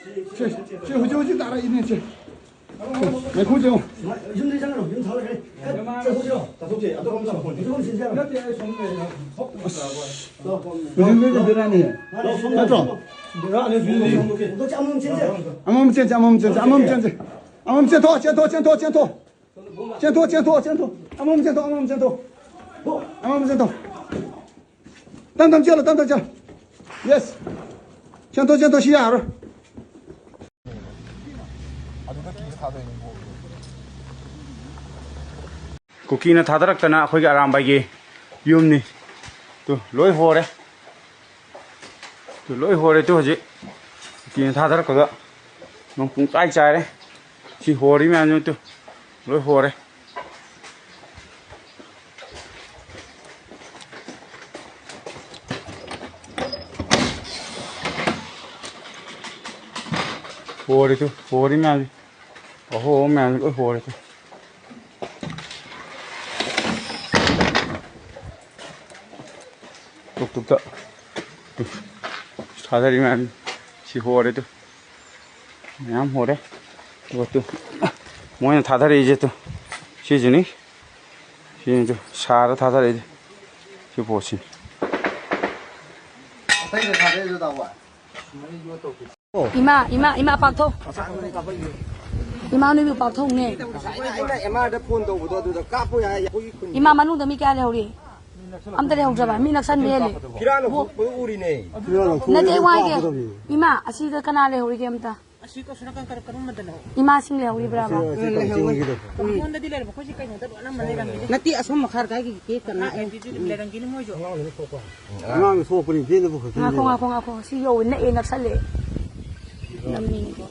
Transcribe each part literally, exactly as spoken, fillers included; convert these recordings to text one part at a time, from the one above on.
ꯁꯦ, ꯁꯦ, ꯍꯧꯖꯤꯛ, ꯍꯧꯖꯤꯛ ꯇꯥꯔꯛꯏꯅꯦ, ꯁꯦ꯫ ꯁꯦ, ꯉꯥꯏꯈꯣ, ꯌꯦꯡꯉꯣ꯫ ꯌꯨꯝꯗ ꯆꯪꯉꯔꯣꯏ, ꯌꯨꯝ ꯊꯥꯗꯣꯛꯈ꯭ꯔꯦ꯫ ꯆꯠꯊꯣꯛꯁꯤꯔꯣ? ꯆꯠꯊꯣꯛꯁꯦ, ꯑꯇꯣꯞꯄ ꯑꯃ ꯆꯠꯂꯣ꯫ ꯑꯇꯣꯞꯄ ꯑꯃ ꯁꯤꯟꯁꯦ ꯍꯥꯏꯔꯣ? ꯅꯠꯇꯦ, ꯑꯩ ꯁꯣꯝꯗ ꯂꯩꯔꯦ꯫ ꯍꯧꯖꯤꯛ ꯅꯣꯏ ꯕꯦꯔꯥꯅꯤ꯫ ꯅꯠꯇ꯭ꯔꯣ? ꯕꯦꯔꯥꯅꯤ, ꯍꯧꯖꯤꯛ ꯅꯣꯏ꯫ ꯑꯃꯃꯝ ꯆꯦꯟꯁꯦ, ꯑꯃꯃꯝ ꯆꯦꯟꯁꯦ, ꯑꯃꯃꯝ ꯆꯦꯟꯁꯦ꯫ ꯑꯃꯃꯝ ꯆꯦꯟꯊꯣꯛ, ꯆꯦꯟꯊꯣꯛ, ꯆꯦꯟꯊꯣꯛ, ꯆꯦꯟꯊꯣꯛ꯫ ꯆꯦꯟꯊꯣꯛ, ꯆꯦꯟꯊꯣꯛ, ꯆꯦꯟꯊꯣꯛ꯫ ꯑꯃꯃꯝ ꯆꯦꯟꯊꯣꯛ, ꯑꯃꯃꯝ ꯆꯦꯟꯊꯣꯛ꯫ ꯑꯃꯃꯝ ꯆꯦꯟꯊꯣꯛ꯫ ꯇꯝ ꯇꯝ ꯆꯦꯜꯂꯣ, ꯇꯝ ꯇꯝ ꯆꯦꯜꯂꯣ꯫ ꯌꯦꯁ꯫ ꯆꯦꯟꯊꯣꯛ, ꯆꯦꯟꯊꯣꯛ, ꯁꯤ ꯌꯥꯔꯔꯣꯏ꯫ ꯀꯨꯀꯤꯅ ꯊꯥꯗꯔꯛꯇꯅ ꯑꯩꯈꯣꯏꯒꯤ ꯑꯔꯥꯝꯕꯥꯏꯒꯤ ꯌꯨꯝꯅꯤ꯫ ꯇꯨ, ꯂꯣꯏ ꯍꯣꯔꯦ꯫ ꯇꯨ, ꯂꯣꯏ ꯍꯣꯔꯦ꯫ ꯇꯨ, ꯍꯧꯖꯤꯛ ꯀꯨꯀꯤꯅ ꯊꯥꯗꯔꯛꯄꯗ ꯅꯣꯡ ꯄꯨꯡꯆꯥꯏ ꯆꯥꯏꯔꯦ꯫ ꯁꯤ ꯍꯣꯔꯤ ꯃꯌꯥꯝꯁꯤ ꯇꯨ, ꯂꯣꯏ ꯍꯣꯔꯦ꯫ ꯍꯣꯔꯦ ꯇꯨ, ꯍꯣꯔꯤ ꯃꯌꯥꯝꯁꯤ꯫ ꯑꯍꯣꯕ ꯃꯌꯥꯝꯁꯤ ꯂꯣꯏ ꯍꯣꯔꯦ ꯇꯨ꯫ ꯇꯨꯛ ꯇꯨꯛꯇ ꯊꯥꯗꯔꯤ ꯃꯌꯥꯝ ꯁꯤ ꯍꯣꯔꯦ ꯇꯨ꯫ ꯃꯌꯥꯝ ꯍꯣꯔꯦ꯫ ꯑꯗꯨꯒ ꯇꯨ ꯃꯣꯏꯅ ꯊꯥꯗꯔꯛꯏꯁꯦ ꯇꯨ꯫ ꯁꯤꯁꯤꯅꯤ꯫ ꯁꯤꯅꯤ ꯇꯨ ꯁꯥꯔ ꯊꯥꯗꯔꯛꯏꯁꯦ꯫ ꯁꯤ ꯄꯣꯠꯁꯤꯅꯤ꯫ ꯑꯇꯩꯗ ꯊꯥꯗꯔꯛꯏꯁꯦ ꯇꯥꯃꯣ? ꯏꯃꯥ, ꯏꯃꯥ, ꯏꯃꯥ ꯄꯥꯛꯊꯧ꯫ ꯏꯃꯥ ꯅꯣꯏꯕꯨ ꯄꯥꯛꯊꯧꯅꯦ꯫ ꯑꯩꯅ ꯑꯦꯝ ꯑꯥꯔꯗ ꯐꯣꯟ ꯇꯧꯕꯗꯣ ꯑꯗꯨꯗ ꯀꯥꯞꯄꯣ ꯍꯥꯏ ꯑꯩꯈꯣꯏꯒꯤ ꯈꯨꯟ꯫ ꯏꯃꯥ ꯃꯅꯨꯡꯗ ꯃꯤ ꯀꯌꯥ ꯂꯩꯍꯧꯔꯤ? ꯑꯝꯇ ꯂꯩꯍꯧꯗ꯭ꯔꯕ? ꯃꯤ ꯅꯛꯁꯟꯕ ꯍꯦꯜꯂꯦ꯫ ꯐꯤꯔꯥꯜ ꯂꯧꯊꯣꯛꯄꯗꯣ ꯎꯔꯤꯅꯦ꯫ ꯅꯠꯇꯦ, ꯑꯩ ꯋꯥ ꯍꯥꯏꯒꯦ꯫ ꯏꯃꯥ, ꯑꯁꯤꯗ ꯀꯅꯥ ꯂꯩꯍꯧꯔꯤꯒꯦ ꯑꯝꯇ? ꯑꯁꯤ ꯀꯛꯁꯨ ꯅꯥꯀꯟ ꯀꯔ-, ꯀꯔꯝꯕꯗꯅꯣ? ꯏꯃꯥꯁꯤꯡ ꯂꯩꯍꯧꯔꯤꯕ꯭ꯔꯥꯕ? ꯁꯤ, ꯁꯤ ꯀꯛꯆꯤꯡꯒꯤꯗꯣ꯫ ꯃꯉꯣꯟꯗꯗꯤ ꯂꯩꯔꯝꯃꯣ, ꯑꯩꯈꯣꯏꯁꯤ ꯀꯩꯅꯣꯗ ꯂꯣꯏꯅ ꯑꯃ ꯂꯩꯔꯝꯒꯤꯅꯤ꯫ ꯅꯠꯇꯦ, ꯑꯁꯣꯝ ꯃꯈꯥ ꯂꯩꯀꯥꯏꯒꯤ ꯒꯦꯠꯇ ꯅꯥꯛꯑꯦ꯫ ꯑꯗꯨꯗꯤ ꯂꯩꯔꯝꯒꯤꯅꯤ ꯃꯣꯏꯁꯨ꯫ ꯑꯉꯥꯡꯗꯤ ꯊꯣꯛꯄꯅꯤ, ꯆꯦꯟꯗꯕ ꯈꯛꯇꯅꯤ꯫ ꯉꯥꯏꯈꯣ, ꯉꯥꯏꯈꯣ, ꯉꯥꯏꯈꯣ꯫ ꯁꯤ ꯌꯧꯋꯦ, ꯅꯛꯑꯦ, ꯅꯛꯁꯜꯂꯛꯑꯦ꯫ ꯅꯝꯅꯤꯡꯉꯦ꯫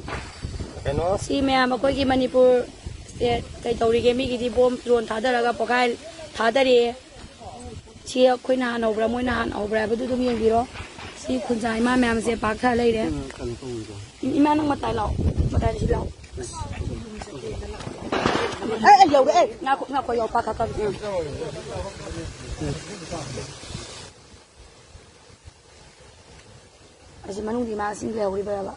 ꯀꯩꯅꯣ? ꯁꯤ ꯃꯌꯥꯝ ꯑꯩꯈꯣꯏꯒꯤ ꯃꯅꯤꯄꯨꯔ ꯁ꯭ꯇꯦꯠ ꯀꯩ ꯇꯧꯔꯤꯒꯦ? ꯃꯤꯒꯤꯗꯤ ꯕꯣꯝ ꯗ꯭ꯔꯣꯟ ꯊꯥꯗꯔꯒ ꯄꯣꯈꯥꯏ ꯊꯥꯗꯔꯛꯑꯦ꯫ ꯁꯤ ꯑꯩꯈꯣꯏꯅ ꯍꯥꯟꯅ ꯍꯧꯕ꯭ꯔꯥ, ꯃꯣꯏꯅ ꯍꯥꯟꯅ ꯍꯧꯕ꯭ꯔꯥ ꯍꯥꯏꯕꯗꯨ ꯑꯗꯨꯝ ꯌꯦꯡꯕꯤꯔꯣ꯫ ꯁꯤ ꯈꯨꯟꯖꯥ ꯏꯃꯥ ꯃꯌꯥꯝꯁꯦ ꯄꯥꯛꯊ ꯂꯩꯔꯦ꯫ ꯏꯃꯥ, ꯅꯪ ꯃꯇꯥꯏ ꯂꯥꯛꯑꯣ, ꯃꯇꯥꯏꯗ ꯁꯤ ꯂꯥꯛꯑꯣ꯫ ꯑꯦ, ꯑꯦ, ꯌꯧꯔꯛꯑꯦ꯫ ꯉꯥꯈꯣ, ꯉꯥꯈꯣ, ꯌꯧ, ꯄꯥꯈꯠꯀꯅꯨ꯫ ꯑꯁꯤ ꯃꯅꯨꯡꯗ ꯏꯃꯥꯁꯤꯡ ꯂꯩꯍꯧꯔꯤꯕ꯭ꯔꯕ?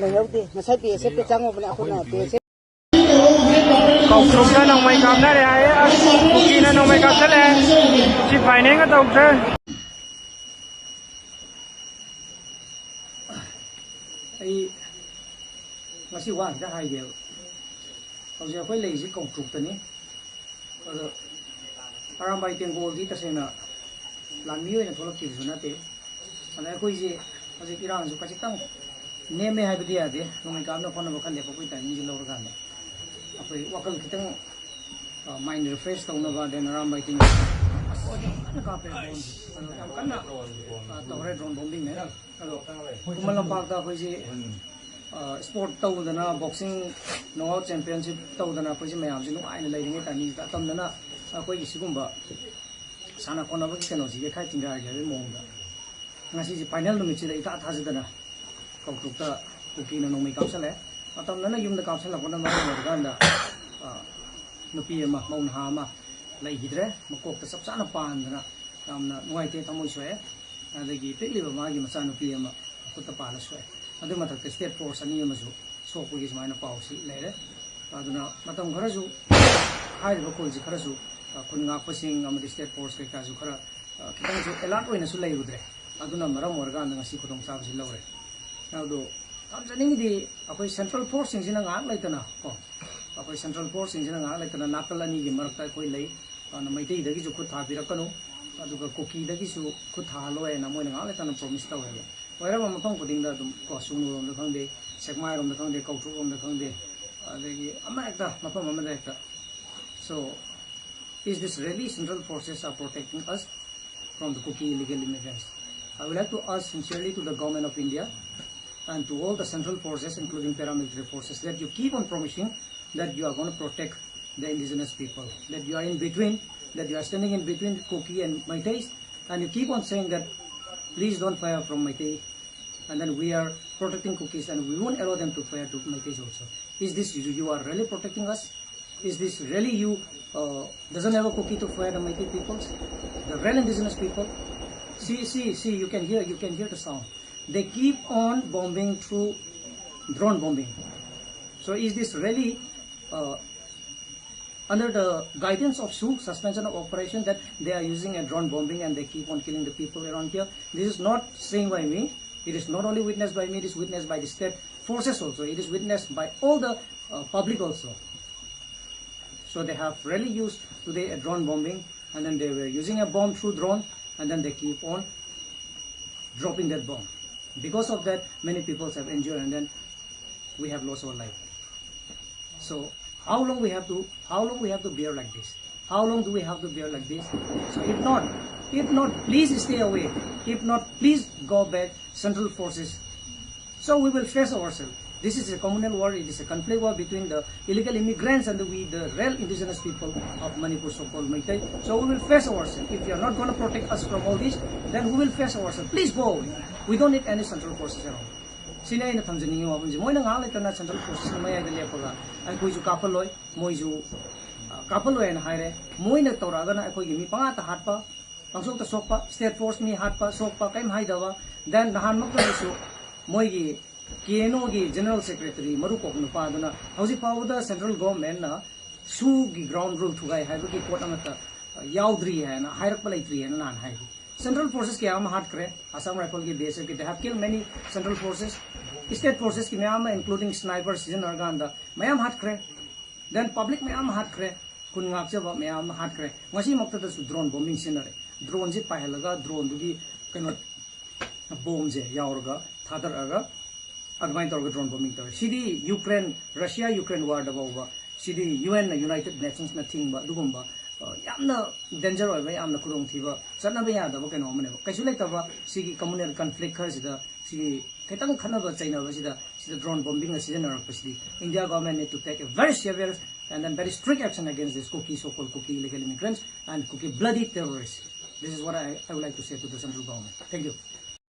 ꯂꯩꯍꯧꯗꯦ꯫ ꯉꯁꯥꯏ ꯕꯤ ꯑꯦꯁ ꯑꯦꯐꯇ ꯆꯪꯉꯨꯕꯅꯦ ꯑꯩꯈꯣꯏꯅ ꯕꯤ ꯑꯦꯁ ꯑꯦꯐ꯫ ꯀꯧꯇ꯭ꯔꯨꯛꯇ ꯅꯣꯡꯃꯩ ꯀꯥꯞꯅꯔꯦ ꯍꯥꯏꯌꯦ꯫ ꯑꯁ, ꯀꯨꯀꯤꯅ ꯅꯣꯡꯃꯩ ꯀꯥꯞꯁꯜꯂꯛꯑꯦ꯫ ꯁꯤ ꯐꯥꯏꯅꯦꯜꯒ ꯇꯧꯗ꯭ꯔꯦ꯫ ꯑꯩ ꯉꯁꯤ ꯋꯥ ꯈꯤꯇ ꯍꯥꯏꯒꯦꯕ꯫ ꯍꯧꯖꯤꯛ ꯑꯩꯈꯣꯏ ꯂꯩꯔꯤꯁꯤ ꯀꯧꯇ꯭ꯔꯨꯛꯇꯅꯤ꯫ ꯑꯗꯣ ꯑꯔꯥꯝꯕꯥꯏ ꯇꯦꯡꯒꯣꯜꯗꯤ ꯇꯁꯦꯡꯅ ꯂꯥꯟꯃꯤ ꯑꯣꯏꯅ ꯊꯣꯛꯂꯛꯈꯤꯕꯁꯨ ꯅꯠꯇꯦ꯫ ꯑꯗ ꯑꯩꯈꯣꯏꯁꯦ ꯍꯧꯖꯤꯛ ꯏꯔꯥꯡꯁꯨ ꯈꯖꯤꯛꯇꯪ ꯅꯦꯝꯃꯦ ꯍꯥꯏꯕꯗꯤ ꯌꯥꯗꯦ꯫ ꯅꯣꯡꯃꯩ ꯀꯥꯞꯅ ꯈꯣꯠꯅꯕ ꯈꯔ ꯂꯦꯞꯄꯛꯄꯒꯤ ꯇꯥꯏꯃꯤꯡꯁꯦ ꯂꯧꯔꯀꯥꯟꯗ ꯑꯩꯈꯣꯏ ꯋꯥꯈꯜ ꯈꯤꯇꯪ ꯃꯥꯏꯟ ꯔꯤꯐ꯭ꯔꯦꯁ ꯇꯧꯅꯕ, ꯗꯦꯟ ꯑꯔꯥꯝꯕꯥꯏ ꯇꯦꯡꯒꯣꯜ ꯑꯁ ꯌꯥꯝ ꯀꯟꯅ ꯀꯥꯞꯄꯦ ꯗ꯭ꯔꯣꯟꯁꯦ꯫ ꯑꯗꯣ ꯌꯥꯝ ꯀꯟꯅ ꯑ, ꯇꯧꯔꯦ ꯗ꯭ꯔꯣꯟ ꯕꯣꯝꯕꯤꯡꯅꯦ꯫ ꯑꯗꯣ ꯈꯨꯃꯟ ꯂꯝꯄꯥꯛꯇ ꯑꯩꯈꯣꯏꯁꯤ ꯏꯁꯄꯣꯔꯠ ꯇꯧꯗꯅ, ꯕꯣꯛꯁꯤꯡ ꯅꯣꯛ ꯑꯥꯎꯠ ꯆꯦꯝꯄꯤꯌꯟꯁꯤꯞ ꯇꯧꯗꯅ ꯑꯩꯈꯣꯏꯁꯤ ꯃꯌꯥꯝꯁꯤ ꯅꯨꯡꯉꯥꯏꯅ ꯂꯩꯔꯤꯉꯩ ꯇꯥꯏꯃꯤꯡꯁꯤꯗ ꯑꯇꯝꯅꯅ ꯑꯩꯈꯣꯏꯒꯤ ꯁꯤꯒꯨꯝꯕ ꯁꯥꯟꯅ ꯈꯣꯠꯅꯕꯒꯤ ꯀꯩꯅꯣꯁꯤ ꯌꯩꯈꯥꯏ ꯊꯤꯡꯒꯥꯏꯔꯒꯦ ꯍꯥꯏꯕꯒꯤ ꯃꯑꯣꯡꯗ ꯉꯁꯤꯁꯦ ꯐꯥꯏꯅꯦꯜ ꯅꯨꯃꯤꯠꯁꯤꯗ ꯏꯊꯥ ꯊꯥꯖꯗꯅ ꯀꯧꯇ꯭ꯔꯨꯛꯇ ꯀꯨꯀꯤꯅ ꯅꯣꯡꯃꯩ ꯀꯥꯞꯁꯜꯂꯦ꯫ ꯃꯇꯝꯗꯅ ꯌꯨꯝꯗ ꯀꯥꯞꯁꯜꯂꯛꯄꯅ ꯃꯔꯝ ꯑꯣꯏꯔꯀꯥꯟꯗ, ꯑ, ꯅꯨꯄꯤ ꯑꯃ, ꯃꯧ ꯅꯍꯥ ꯑꯃ ꯂꯩꯈꯤꯗ꯭ꯔꯦ꯫ ꯃꯀꯣꯛꯇ ꯆꯞ ꯆꯥꯅ ꯄꯥꯟꯗꯅ ꯌꯥꯝꯅ ꯅꯨꯡꯉꯥꯏꯇꯦ, ꯊꯃꯣꯏ ꯁꯣꯛꯑꯦ꯫ ꯑꯗꯒꯤ ꯄꯤꯛꯂꯤꯕ ꯃꯥꯒꯤ ꯃꯆꯥꯅꯨꯄꯤ ꯑꯃ ꯃꯈꯨꯠꯇ ꯄꯥꯜꯂ ꯁꯣꯛꯑꯦ꯫ ꯑꯗꯨ ꯃꯊꯛꯇ ꯏꯁꯇꯦꯠ ꯐꯣꯔꯁ ꯑꯅꯤ ꯑꯃꯁꯨ ꯁꯣꯛꯄꯒꯤ ꯁꯨꯃꯥꯏꯅ ꯄꯥꯎꯁꯤ ꯂꯩꯔꯦ꯫ ꯑꯗꯨꯅ ꯃꯇꯝ ꯈꯔꯁꯨ ꯍꯥꯏꯔꯤꯕ ꯈꯨꯜꯁꯤ ꯈꯔꯁꯨ, ꯑ, ꯈꯨꯟ ꯉꯥꯛꯄꯁꯤꯡ ꯑꯃꯗꯤ ꯏꯁꯇꯦꯠ ꯐꯣꯔꯁ ꯀꯩꯀꯥꯁꯨ ꯈꯔ, ꯑ, ꯈꯤꯇꯪꯁꯨ ꯑꯦꯂꯥꯔꯠ ꯑꯣꯏꯅꯁꯨ ꯂꯩꯔꯨꯗ꯭ꯔꯦ꯫ ꯑꯗꯨꯅ ꯃꯔꯝ ꯑꯣꯏꯔꯀꯥꯟꯗ ꯉꯁꯤ ꯈꯨꯗꯣꯡꯆꯥꯕꯁꯤ ꯂꯧꯔꯦ꯫ ꯑꯗꯣ ꯊꯝꯖꯅꯤꯡꯉꯤꯗꯤ ꯑꯩꯈꯣꯏ ꯁꯦꯟꯇ꯭ꯔꯦꯜ ꯐꯣꯔꯁꯁꯤꯡꯁꯤꯅ ꯉꯥꯏꯍꯥꯛ ꯂꯩꯇꯅ ꯀꯣ, ꯑꯩꯈꯣꯏ ꯁꯦꯟꯇ꯭ꯔꯦꯜ ꯐꯣꯔꯁꯁꯤꯡꯁꯤꯅ ꯉꯥꯏꯍꯥꯛ ꯂꯩꯇꯅ ꯅꯥꯀꯜ ꯑꯅꯤꯒꯤ ꯃꯔꯛꯇ ꯑꯩꯈꯣꯏ ꯂꯩ꯫ ꯑꯗꯨꯅ ꯃꯩꯇꯩꯗꯒꯤꯁꯨ ꯈꯨꯠ ꯊꯥꯕꯤꯔꯛꯀꯅꯨ, ꯑꯗꯨꯒ ꯀꯨꯀꯤꯗꯒꯤꯁꯨ ꯈꯨꯠ ꯊꯥꯍꯜꯂꯣꯏꯅ ꯃꯣꯏꯅ ꯉꯥꯏꯍꯥꯛ ꯂꯩꯇꯅ ꯄ꯭ꯔꯣꯃꯤꯁ ꯇꯧꯋꯦꯕ꯫ ꯑꯣꯏꯔꯕ ꯃꯐꯝ ꯈꯨꯗꯤꯡꯗ ꯑꯗꯨꯝ ꯀꯣ, ꯁꯨꯒꯅꯨꯔꯣꯝꯗ ꯈꯪꯗꯦ, ꯁꯦꯛꯃꯥꯏꯔꯣꯝꯗ ꯈꯪꯗꯦ, ꯀꯧꯇ꯭ꯔꯨꯛꯔꯣꯝꯗ ꯈꯪꯗꯦ, ꯑꯗꯒꯤ ꯑꯃ ꯍꯦꯛꯇ, ꯃꯐꯝ ꯑꯃꯗ ꯍꯦꯛꯇ꯫ So, is this really central forces are protecting us from the Kuki illegal immigrants? I would like to ask sincerely to the Government of India and to all the central forces, including paramilitary forces, that you keep on promising that you are going to protect the indigenous people, that you are in between, that you are standing in between Kuki and Meiteis, and you keep on saying that please don't fire from Meitei, and then we are protecting Kukis and we won't allow them to fire to Meiteis also. Is this you, you are really protecting us? Is this really you, uh, doesn't have a Kuki to fire the Meitei peoples, the real indigenous people? See, see, see, you can hear, you can hear the sound. They keep on bombing through drone bombing. So is this really uh, under the guidance of SoO, suspension of operation, that they are using a drone bombing and they keep on killing the people around here? This is not saying by me. It is not only witnessed by me, it is witnessed by the state forces also. It is witnessed by all the uh, public also. So they have really used today a drone bombing, and then they were using a bomb through drone, and then they keep on dropping that bomb. Because of that, many people have injured, and then we have lost our life. So how long we have to how long we have to bear like this? How long do we have to bear like this? So if not, if not, please stay away. If not, please go back. Central forces. So we will face ourselves. This is a communal war. It is a conflict war between the illegal immigrants and the, we, the real indigenous people of Manipur, so-called Meitei. So we will face ourselves. If you are not going to protect us from all this, then we will face ourselves. Please go away. We don't need any central forces at all. ꯁꯤꯅꯤ ꯑꯩꯅ ꯊꯝꯖꯅꯤꯡꯉꯤ ꯋꯥꯐꯝꯁꯦ꯫ ꯃꯣꯏꯅ ꯉꯥꯏꯍꯥꯛ ꯂꯩꯇꯅ central ꯐꯣꯔꯁꯦꯁꯅ ꯃꯌꯥꯏꯗ ꯂꯦꯞꯄꯒ ꯑꯩꯈꯣꯏꯁꯨ ꯀꯥꯞꯍꯜꯂꯣꯏ, ꯃꯣꯏꯁꯨ ꯑ, ꯀꯥꯞꯍꯜꯂꯣꯏ ꯍꯥꯏꯅ ꯍꯥꯏꯔꯦ꯫ ꯃꯣꯏꯅ ꯇꯧꯔꯛꯑꯒꯅ ꯑꯩꯈꯣꯏꯒꯤ ꯃꯤ ꯄꯪꯍꯥꯠꯇ ꯍꯥꯠꯄ, ꯄꯪꯁꯣꯛꯇ ꯁꯣꯛꯄ, ꯁ꯭ꯇꯦꯠ ꯐꯣꯔꯁ ꯃꯤ ꯍꯥꯠꯄ ꯁꯣꯛꯄ ꯀꯔꯤꯝ ꯍꯥꯏꯗꯕ꯫ ꯗꯦꯟ ꯅꯍꯥꯟꯃꯛꯇꯁꯨ ꯃꯣꯏꯒꯤ ꯀꯦ ꯑꯦꯟ ꯑꯣꯒꯤ ꯖꯦꯅꯔꯦꯜ ꯁꯦꯀ꯭ꯔꯦꯇꯔꯤ ꯃꯔꯨ ꯀꯣꯛꯄ ꯅꯨꯄꯥꯗꯨꯅ ꯍꯧꯖꯤꯛ ꯐꯥꯎꯕꯗ ꯁꯦꯟꯇ꯭ꯔꯦꯜ ꯒꯣꯔꯃꯦꯟꯅ ꯁꯨꯒꯤ ꯒ꯭ꯔꯥꯎꯟ ꯔꯨꯜ ꯊꯨꯒꯥꯏ ꯍꯥꯏꯕꯒꯤ ꯄꯣꯠ ꯑꯃꯠꯇ ꯑ, ꯌꯥꯎꯗ꯭ꯔꯤ ꯍꯥꯏꯅ ꯍꯥꯏꯔꯛꯄ ꯂꯩꯇ꯭ꯔꯤ ꯍꯥꯏꯅ ꯅꯍꯥꯟ ꯍꯥꯏꯈꯤ꯫ ꯁꯦꯟꯇ꯭ꯔꯦꯜ ꯐꯣꯔꯁꯦꯁ ꯀꯌꯥ ꯑꯃ ꯍꯥꯠꯈ꯭ꯔꯦ, ꯑꯁꯥꯝ ꯔꯥꯏꯐꯜꯒꯤ ꯕꯤ ꯑꯦꯁ ꯑꯦꯐꯀꯤ, they have killed many central forces, state forcesꯀꯤ ꯃꯌꯥꯝ ꯑꯃ including sniper ꯁꯤꯖꯤꯟꯅꯔꯀꯥꯟꯗ ꯃꯌꯥꯝ ꯍꯥꯠꯈ꯭ꯔꯦ꯫ ꯗꯦꯟ ꯄꯕ꯭ꯂꯤꯛ ꯃꯌꯥꯝ ꯑꯃ ꯍꯥꯠꯈ꯭ꯔꯦ, ꯈꯨꯟ ꯉꯥꯛꯆꯕ ꯃꯌꯥꯝ ꯑꯃ ꯍꯥꯠꯈ꯭ꯔꯦ꯫ ꯉꯁꯤꯃꯛꯇꯗꯁꯨ ꯗ꯭ꯔꯣꯟ ꯕꯣꯝꯕꯤꯡ ꯁꯤꯖꯤꯟꯅꯔꯦ꯫ ꯗ꯭ꯔꯣꯟꯁꯦ ꯄꯥꯏꯍꯜꯂꯒ ꯗ꯭ꯔꯣꯟꯗꯨꯒꯤ ꯀꯩꯅꯣ ꯕꯣꯝꯁꯦ ꯌꯥꯎꯔꯒ ꯊꯥꯗꯔꯛꯑꯒ ꯑꯗꯨꯃꯥꯏꯅ ꯇꯧꯔꯒ ꯗ꯭ꯔꯣꯟ ꯕꯣꯝꯕꯤꯡ ꯇꯧꯔꯦ꯫ ꯁꯤꯗꯤ ꯌꯨꯀ꯭ꯔꯦꯟ, ꯔꯁꯤꯌꯥ ꯌꯨꯀ꯭ꯔꯦꯟ ꯋꯥꯔꯗ ꯐꯥꯎꯕ ꯁꯤꯗꯤ ꯌꯨ ꯑꯦꯟꯅ, ꯌꯨꯅꯥꯏꯇꯦꯗ ꯅꯦꯁꯟꯁꯅ ꯊꯤꯡꯕ ꯑꯗꯨꯒꯨꯝꯕ ꯑ, ꯌꯥꯝꯅ ꯗꯦꯟꯖꯔ ꯑꯣꯏꯕ, ꯌꯥꯝꯅ ꯈꯨꯗꯣꯡꯊꯤꯕ, ꯆꯠꯅꯕ ꯌꯌꯥꯗꯕ ꯀꯩꯅꯣ ꯑꯃꯅꯦꯕ꯫ ꯀꯩꯁꯨ ꯂꯩꯇꯕ ꯁꯤꯒꯤ ꯀꯝꯃꯨꯅꯦꯜ ꯀꯟꯐ꯭ꯂꯤꯛ ꯈꯔꯁꯤꯗ, ꯁꯤꯒꯤ ꯈꯤꯇꯪ ꯈꯠꯅꯕ ꯆꯩꯅꯕꯁꯤꯗ ꯁꯤꯗ ꯗ꯭ꯔꯣꯟ ꯕꯣꯝꯕꯤꯡ ꯑꯁꯤ ꯁꯤꯖꯤꯟꯅꯔꯛꯄꯁꯤꯗꯤ India government need to take a very severe and then very strict action against this Kuki, so-called Kuki illegal immigrants and Kuki bloody terrorists. This is what I, I would like to say to the central government. Thank you.